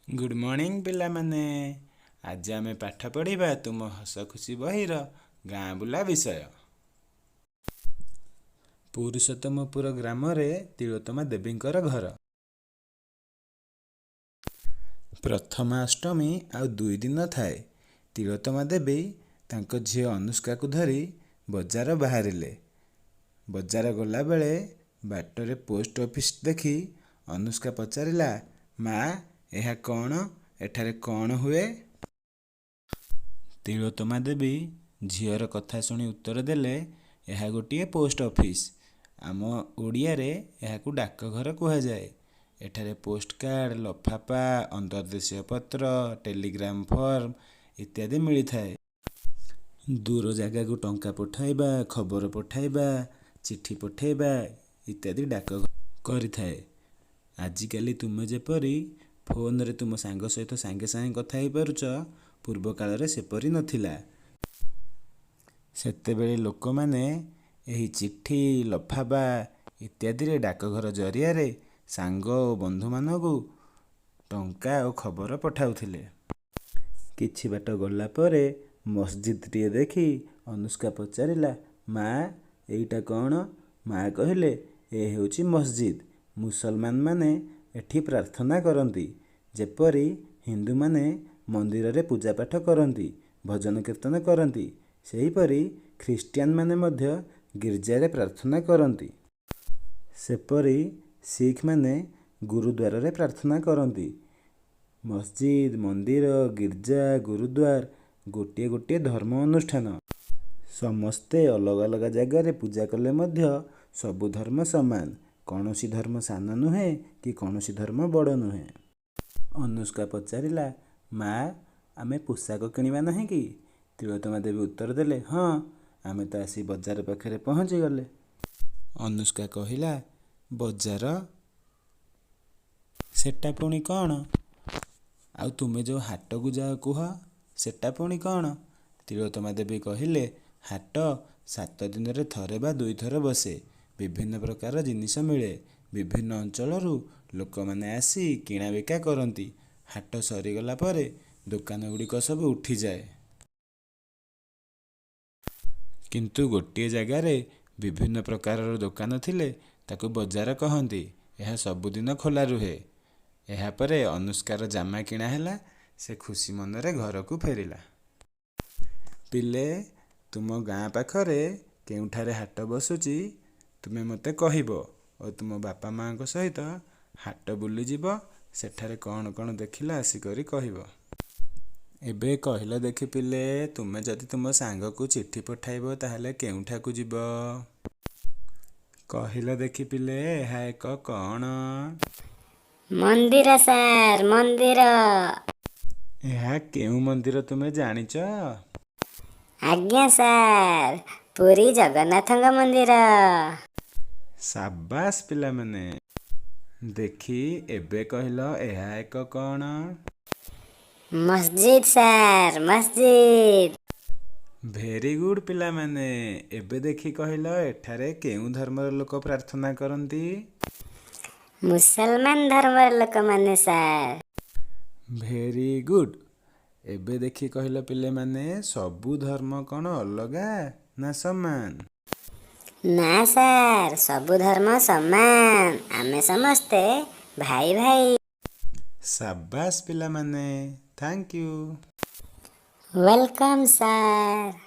Good morning ପିଲାମାନେ। ଆଜି ଆମେ ପାଠ ପଢ଼ିବା ତୁମ ହସଖୁସି ବହିର ଗାଁ ବୁଲା ବିଷୟ। ପୁରୁଷୋତ୍ତମପୁର ଗ୍ରାମରେ ତିଳୋତ୍ତମା ଦେବୀଙ୍କର ଘର। ପ୍ରଥମାଷ୍ଟମୀ ଆଉ 2 ଦିନ ଥାଏ। ତିଳୋତ୍ତମା ଦେବୀ ତାଙ୍କ ଝିଅ ଅନୁଷ୍କାକୁ ଧରି ବଜାର ବାହାରିଲେ। ବଜାର ଗଲାବେଳେ ବାଟରେ ପୋଷ୍ଟ ଅଫିସ ଦେଖି ଅନୁଷ୍କା ପଚାରିଲା, "ମା, ଏହା କ'ଣ? ଏଠାରେ କ'ଣ ହୁଏ?" ତିଳୋତ୍ତମା ଦେବୀ ଝିଅର କଥା ଶୁଣି ଉତ୍ତର ଦେଲେ, "ଏହା ଗୋଟିଏ ପୋଷ୍ଟ ଅଫିସ। ଆମ ଓଡ଼ିଆରେ ଏହାକୁ ଡାକଘର କୁହାଯାଏ। ଏଠାରେ ପୋଷ୍ଟକାର୍ଡ଼, ଲଫାପା, ଅନ୍ତର୍ଦେଶୀୟ ପତ୍ର, ଟେଲିଗ୍ରାମ ଫର୍ମ ଇତ୍ୟାଦି ମିଳିଥାଏ। ଦୂର ଜାଗାକୁ ଟଙ୍କା ପଠାଇବା, ଖବର ପଠାଇବା, ଚିଠି ପଠାଇବା ଇତ୍ୟାଦି ଡାକଘର କରିଥାଏ। ଆଜିକାଲି ତୁମେ ଯେପରି ଫୋନରେ ତୁମ ସାଙ୍ଗ ସହିତ ସାଙ୍ଗେ ସାଙ୍ଗେ କଥା ହୋଇପାରୁଛ, ପୂର୍ବକାଳରେ ସେପରି ନଥିଲା। ସେତେବେଳେ ଲୋକମାନେ ଏହି ଚିଠି, ଲଫାପା ଇତ୍ୟାଦିରେ ଡାକଘର ଜରିଆରେ ସାଙ୍ଗ ଓ ବନ୍ଧୁମାନଙ୍କୁ ଟଙ୍କା ଓ ଖବର ପଠାଉଥିଲେ।" କିଛି ବାଟ ଗଲା ପରେ ମସ୍ଜିଦ୍ଟିଏ ଦେଖି ଅନୁଷ୍କା ପଚାରିଲା, "ମା, ଏଇଟା କ'ଣ?" ମା କହିଲେ, "ଏ ହେଉଛି ମସ୍ଜିଦ୍। ମୁସଲମାନମାନେ ଏଠି ପ୍ରାର୍ଥନା କରନ୍ତି। ଯେପରି ହିନ୍ଦୁମାନେ ମନ୍ଦିରରେ ପୂଜାପାଠ କରନ୍ତି, ଭଜନ କୀର୍ତ୍ତନ କରନ୍ତି, ସେହିପରି ଖ୍ରୀଷ୍ଟିଆନମାନେ ମଧ୍ୟ ଗୀର୍ଜାରେ ପ୍ରାର୍ଥନା କରନ୍ତି। ସେପରି ଶିଖ୍‌ମାନେ ଗୁରୁଦ୍ୱାରରେ ପ୍ରାର୍ଥନା କରନ୍ତି। ମସ୍ଜିଦ୍, ମନ୍ଦିର, ଗୀର୍ଜା, ଗୁରୁଦ୍ୱାର ଗୋଟିଏ ଗୋଟିଏ ଧର୍ମ ଅନୁଷ୍ଠାନ। ସମସ୍ତେ ଅଲଗା ଅଲଗା ଜାଗାରେ ପୂଜା କଲେ ମଧ୍ୟ ସବୁ ଧର୍ମ ସମାନ। କୌଣସି ଧର୍ମ ସାନ ନୁହେଁ କି କୌଣସି ଧର୍ମ ବଡ଼ ନୁହେଁ।" ଅନୁଷ୍କା ପଚାରିଲା, "ମା, ଆମେ ପୋଷାକ କିଣିବା ନାହିଁ କି?" ତିଳୋତ୍ତମା ଦେବୀ ଉତ୍ତର ଦେଲେ, "ହଁ, ଆମେ ତ ଆସି ବଜାର ପାଖରେ ପହଞ୍ଚିଗଲେ।" ଅନୁଷ୍କା କହିଲା, "ବଜାର? ସେଟା ପୁଣି କ'ଣ? ଆଉ ତୁମେ ଯେଉଁ ହାଟକୁ ଯାଅ କୁହ, ସେଟା ପୁଣି କ'ଣ?" ତିଳୋତ୍ତମା ଦେବୀ କହିଲେ, "ହାଟ 7 ଦିନରେ ଥରେ ବା ଦୁଇଥର ବସେ। ବିଭିନ୍ନ ପ୍ରକାର ଜିନିଷ ମିଳେ। ବିଭିନ୍ନ ଅଞ୍ଚଳରୁ ଲୋକମାନେ ଆସି କିଣାବିକା କରନ୍ତି। ହାଟ ସରିଗଲା ପରେ ଦୋକାନଗୁଡ଼ିକ ସବୁ ଉଠିଯାଏ। କିନ୍ତୁ ଗୋଟିଏ ଜାଗାରେ ବିଭିନ୍ନ ପ୍ରକାରର ଦୋକାନ ଥିଲେ ତାକୁ ବଜାର କହନ୍ତି। ଏହା ସବୁଦିନ ଖୋଲା ରୁହେ।" ଏହାପରେ ଅନୁଷ୍କାର ଜାମା କିଣା ହେଲା। ସେ ଖୁସି ମନରେ ଘରକୁ ଫେରିଲା। ପିଲେ, ତୁମ ଗାଁ ପାଖରେ କେଉଁଠାରେ ହାଟ ବସୁଛି ତୁମେ ମୋତେ କହିବ ଓ ତୁମ ବାପା ମାଆଙ୍କ ସହିତ ହାଟ ବୁଲିଯିବ। ସେଠାରେ କ'ଣ କ'ଣ ଦେଖିଲ, ଆସିକରି କହିବ। ଏବେ କହିଲ ଦେଖି ପିଲେ, ତୁମେ ଯଦି ତୁମ ସାଙ୍ଗକୁ ଚିଠି ପଠାଇବ, ତାହେଲେ କେଉଁଠାକୁ ଯିବ? କହିଲ ଦେଖି ପିଲେ, ଏହା ଏକ କ'ଣ? ମନ୍ଦିର ସାର୍, ମନ୍ଦିର। ଏହା କେଉଁ ମନ୍ଦିର ତୁମେ ଜାଣିଛ? ଆଜ୍ଞା ସାର୍, ପୁରୀ ଜଗନ୍ନାଥଙ୍କ ମନ୍ଦିର। ସାବାସ୍ ପିଲାମାନେ। ଦେଖି ଏବେ କହିଲ, ଏହା ଏକ କ'ଣ? ମସଜିଦ୍ ସାର୍, ମସଜିଦ୍। ଭେରି ଗୁଡ୍ ପିଲାମାନେ। ଏବେ ଦେଖି କହିଲ, ଏଠାରେ କେଉଁ ଧର୍ମର ଲୋକ ପ୍ରାର୍ଥନା କରନ୍ତି? ମୁସଲମାନ ଧର୍ମର ଲୋକମାନେ ସାର୍। Very good. ଏବେ ଦେଖି କହିଲ ପିଲାମାନେ, ସବୁ ଧର୍ମ କ'ଣ ଅଲଗା ନା ସମାନ? ନା ସାର୍, ସବୁ ଧର୍ମ ସମାନ। ଆମେ ସମସ୍ତେ ଭାଇ ଭାଇ। ସାବାସ୍ ପିଲାମାନେ। Thank you. Welcome sir.